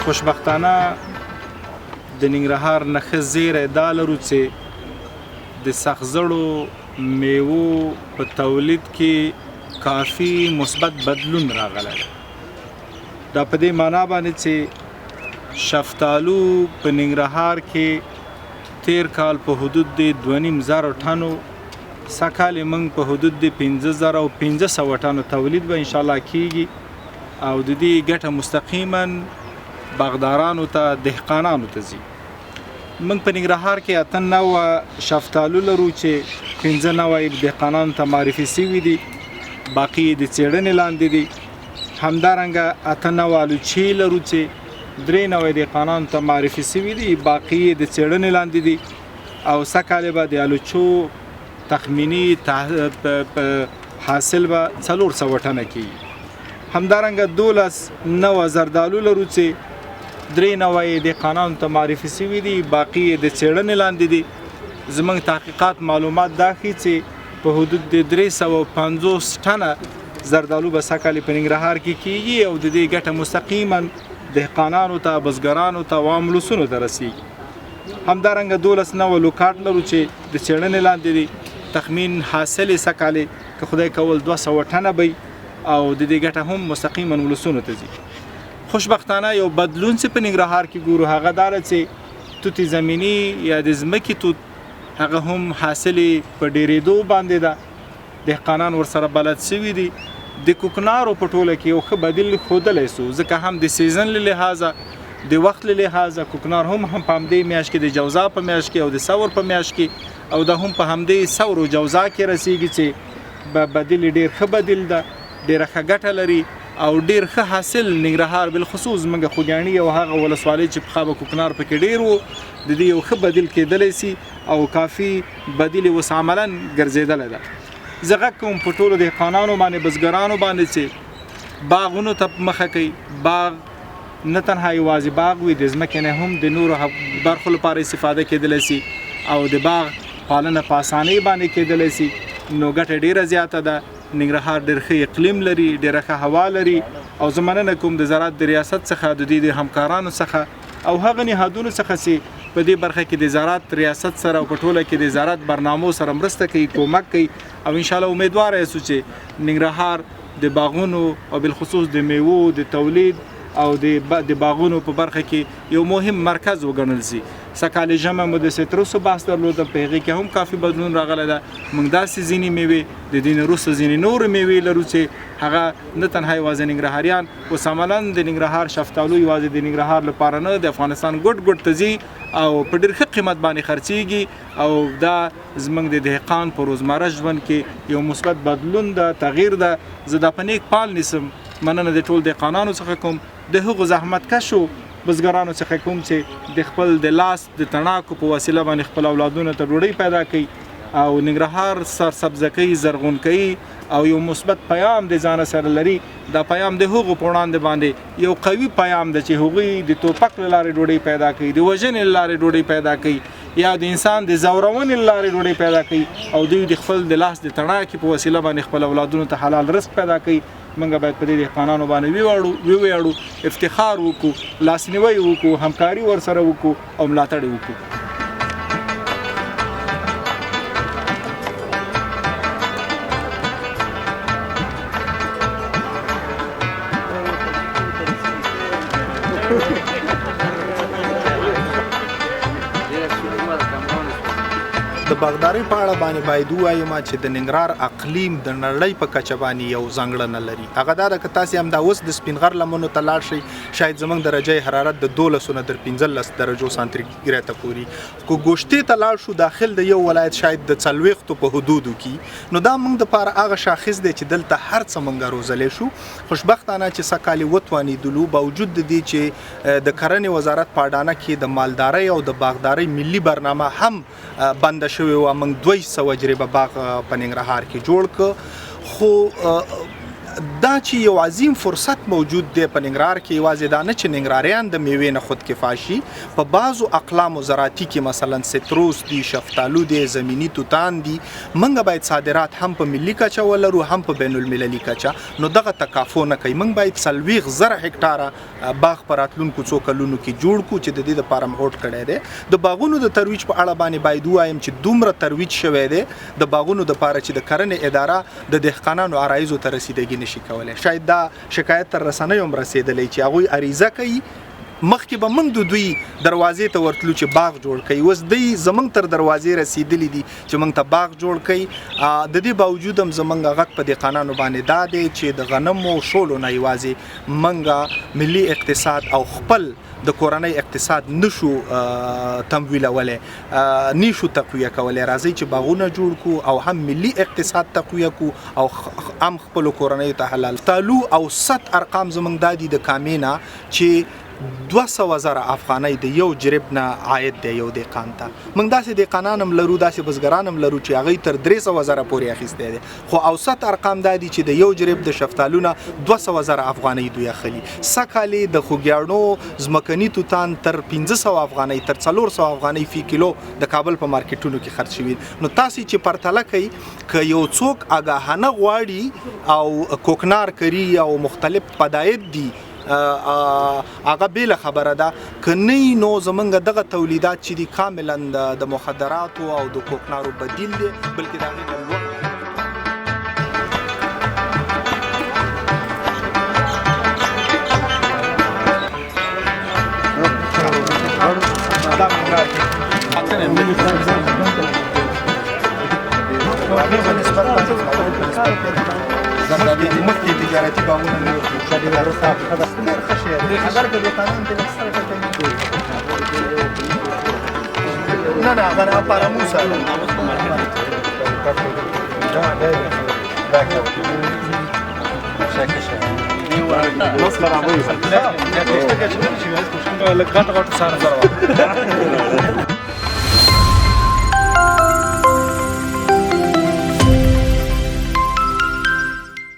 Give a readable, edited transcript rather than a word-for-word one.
خوشبختانه د ننګرهار نه ښه زیری دا لرو چې د سخزړو میوو په تولید کې کافي مثبت بدلون راغلی دی. دا په دې معنا باندې چې شفتالو په ننګرهار کې تیر کال په حدود د 2.5 زره ټنو، سږکال یې موږ په حدود د 5500 ټنو تولید به انشاءالله کیږي او د دې ګټه مستقیما باغدارانو ته، دهقانانو ته ځي. موږ په ننګرهار کې 8 نوع شفتالو لرو چې 5 نوع یې دهقانانو ته معرفي سوي دي، باقي یې د څېړنې لاندې دي. همدارنګه 8 نوع الوچې لرو چې 3 نوع یې دهقانانو ته معرفي سوي دي، باقي یې د څېړنې لاندې دي او سږکال به د الوچو تخمیني حاصل به 400 ټنه کیږي. همدارنګه 12 نوع زردالو لرو چې 3 نوع یې دهقانانو ته معرفي سوي دي، باقي یې د څېړنې لاندې دي. زموږ تحقیقات معلومات دا ښیي چې په حدود د 350 ټنه زردالو به سږکال په ننګرهار کې کیږي او د دې ګټه مستقیما دهقانانو ته، بزګرانو ته او عام ولسونو ته رسیږي. همدارنګه 12 نوع لوکاټ لرو چې د څېړنې لاندې دي، تخمین حاصل یې سږکال که خدای کول 200 ټنه به او د دې ګټه هم مستقیما ولسونو ته ځي. خوشبختانه یو بدلون چې په ننګرهار کې ګورو هغه دا ده چې توت زمینی یا د ځمکې توت هغه هم حاصل په ډېرېدو باندې ده، دهقانان ورسره بلد سوي دي. د کوکنارو په ټوله کې یو ښه بدیل ښودلی سو، ځکه هم د season له لحاظه، د وخت له لحاظه کوکنار هم په همدې میاشت کې، د جوزا په میاشت کې او د ثور په میاشت کې او دا هم په همدې ثور او جوزا کې رسیږي چې بدیل ډېر ښه بدیل ده، ډېره ښه ګټه لري او ډېر ښه حاصل ننګرهار بالخصوص زموږ خوږیاڼي او هغه ولسوالۍ چې پخوا به کوکنار پکې ډېر وو، د دې یو ښه بدیل کېدلی سي او کافي بدیل یې اوس عملا ګرځېدلی ده. زه غږ کوم په ټولو دهقانانو باندې، بزګرانو باندې چې باغونو ته مخه کوي. باغ نه تنها یوازې باغ وي، د ځمکې نه هم د نورو برخو لپاره استفاده کېدلی سي او د باغ پالنه په اسانۍ باندې کېدلی سي، نو ګټه ډېره زیاته ده. ننګرهار ډېر ښه اقلیم لري، ډېره ښه هوا لري او زه مننه کوم د زراعت د ریاست څخه، د دوی د همکارانو څخه او هغه نهادونو څخه چې په دې برخه کې د زراعت ریاست سره او په ټوله کې د زراعت برنامو سره مرسته کوي، کومک کوي او انشاءالله امیدوار یاستو چې ننګرهار د باغونو او بالخصوص د میوو د تولید او د باغونو په برخه کې یو مهم مرکز وګڼل سي. سږکال ژمی مو د سیترسو بحث درلود، په هغې کې هم کافي بدلون راغلی ده. موږ داسې ځینې میوې د دې نه وروسته ځینې نورې میوې لرو چې هغه نه تنها یوازې ننګرهاریان، اوس عملا د ننګرهار شفتالو یوازې د ننګرهار لپاره نه، د افغانستان ګوټ ګوټ ته ځي او په ډېر ښه قیمت باندې خرڅیږي او دا زموږ د دهقان په روزمره ژوند کې یو مثبت بدلون ده، تغییر ده. زه دا په نیک پال نیسم. مننه د ټول دهقانانو څخه کوم، د هغو زحمتکشو بزګرانو څخه کوم چې د خپل د لاس د تڼاکو په وسیله باندې خپل اولادونو ته ډوډۍ پیدا کوي او ننګرهار سرسبزه کوي، زرغون کوي او یو مثبت پیام د ځانه سره لري. دا پیام د هغو په وړاندې باندې یو قوي پیام ده چې هغوی د توپک له لارې ډوډۍ پیدا کوي، د وژنې له لارې ډوډۍ پیدا کوي یا د انسان د ځورونې له لارې ډوډۍ پیدا کوي او دوی د خپل د لاس د تڼاکې په وسیله باندې خپل اولادونو ته حلال رزق پیدا کوي. موږ باید په دې دهقانانو باندې وویاړو، افتخار وکړو، لاسنیوی وکړو، همکاري ورسره وکړو او ملاتړ یې وکړو. د باغدارۍ په اړه باندې باید ووایم چې د ننګرهار اقلیم د نړۍ په کچه باندې یو ځانګړنه لري. هغه دا ده که تاسې همدا اوس د سپین غر لمنو ته لاړ شئ، شاید زموږ درجه حرارت د 12 نه تر 15 درجو سانتي ګریډه پوري، که ګوشتې ته لاړ شو داخل د یو ولایت شاید د 40 په حدودو کې. نو دا موږ دپاره هغه شاخص دی چې دلته هر څه موږ روزلی شو. خوشبختانه چې سږ کال یې وتوانېدلو، باوجود د دې چې د کرنې وزارت په اډانه کې د مالدارۍ او د باغدارۍ ملي برنامه هم بنده شوې وه، موږ 200 جریبه باغ په ننګرهار کې جوړ کړ. خو دا چې یو عظیم فرصت موجود دی په ننګرهار کې، یوازې دا نه چې ننګرهاریان د میوې نه خودکفا شي، په بعضو اقلامو زراعتي کې مثلا ستروس دي، شفتالو دی، زمیني توتان دي، موږ باید صادرات هم په ملي کچه ولرو هم په بین المللي کچه. نو دغه تکافو نه کوي. موږ باید 40,000 هکټاره باغ په راتلونکو څو کلونو کې جوړ کړو چې د دې لپاره هم هوډ کړی دی. د باغونو د ترویج په اړه باندې باید ووایم چې دومره ترویج شوی دی د باغونو دپاره چې د کرنې اداره د دهقانانو عرایضو ته رسیدګي نشي کولی. شاید دا شکایت تر رسنیو هم رسېدلی چې هغوی عریضه کوي، مخکې به موږ د دوی دروازې ته ورتلو چې باغ جوړ کړي، اوس دوی زموږ تر دروازې رسېدلي دي چې موږ ته باغ جوړ کړي. د دې باوجود هم زموږ غږ په دهقانانو باندې دا دی چې د غنمو شولو نه یوازې موږ ملي اقتصاد او خپل د کورنۍ اقتصاد نشو تمویلولی، نشو تقویه کولی. راځئ چې باغونه جوړ کړو او هم ملي اقتصاد تقویه کړو او هم خپلو کورنیو ته حلال. تالو او ست ارقام زموږ دا دي د کامې نه چې 200,000 افغانۍ د یو جریب نه عاید دی یو دهقان ته. موږ داسې دهقانان هم لرو، داسې بزګران هم لرو چې هغوی تر 300,000 پورې اخیستی دی، خو اوسط ارقام دا دي چې د یو جریب د شفتالونه 200,000 افغانۍ دوی اخلي. سږ کال یې د خوږیاڼو ځمکني توتان تر 500 افغانۍ، تر 400 افغانۍ فی کیلو د کابل په مارکیټونو کې خرڅ شوي. نو تاسې چې پرتله کوئ، که یو څوک اګاهانه غواړي او کوکنار کري او مختلف پداید دي، هغه بېله خبره ده، که نه نو زمونږ دغه تولیدات چې دي کاملا د مخدراتو او د کوکنارو بدیل دی، بلکې د هغې نه لوړ. مخکې تجارتي باغونه نه وو، ډېر ښه شی دی. اګر که دهقانان ترې لږ سره ټکوي. نه نه، هغه نه، پاراموسه ده. لږ غټ غټ سره.